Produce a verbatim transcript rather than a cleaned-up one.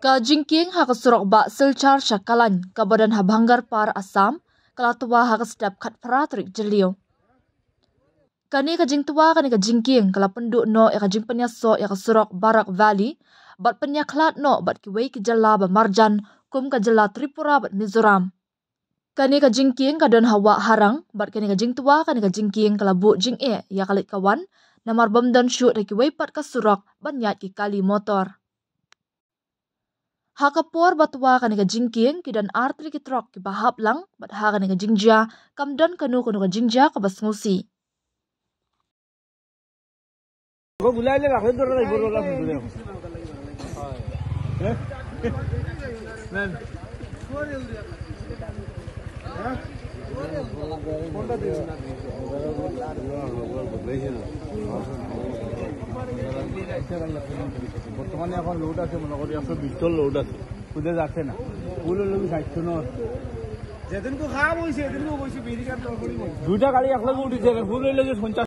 Ka jingkieng ha ka surok bah Silchar sha Kalain kaba don ha Bhangarpar, Assam, ka la twa ha ka step khatphra tarik Jylliew. Kane ka jingtwa kane ka jingkieng ka la pynduh noh ïa ka jingpynïasoh ïa ka surok Barak Valley bad pynïakhlad noh bad kiwei ki jylla ba marjan kum ka jylla Tripura bad Mizoram. Kane ka jingkieng ka don ha Wah Harang bad kane ka jingtwa kane ka jingkieng ka la buh jingeh ïa ka leit ka wan namar bym don shuh da kiwei pat ka surok ban ïaid ki kali motor. Ha ka por ba twa kane ka jingkieng ki don artylli ki trok kiba hap lang bad ha kane ka jingjia kam don kano kano ka jingjia kaba sngewsih. বর্তমানে এখন লোড আছে, মনে করি একশো বিশ টন লোড আছে, খুঁজে যাচ্ছে না। ফুল হইলে কি ষাট টন আছে। যেদিনকে খারাপ হয়েছে, এদিনকে বলছি বেরিয়ে গেল। দুইটা গাড়ি একলগে উঠেছে, ফুল হইলে কি পঞ্চাশ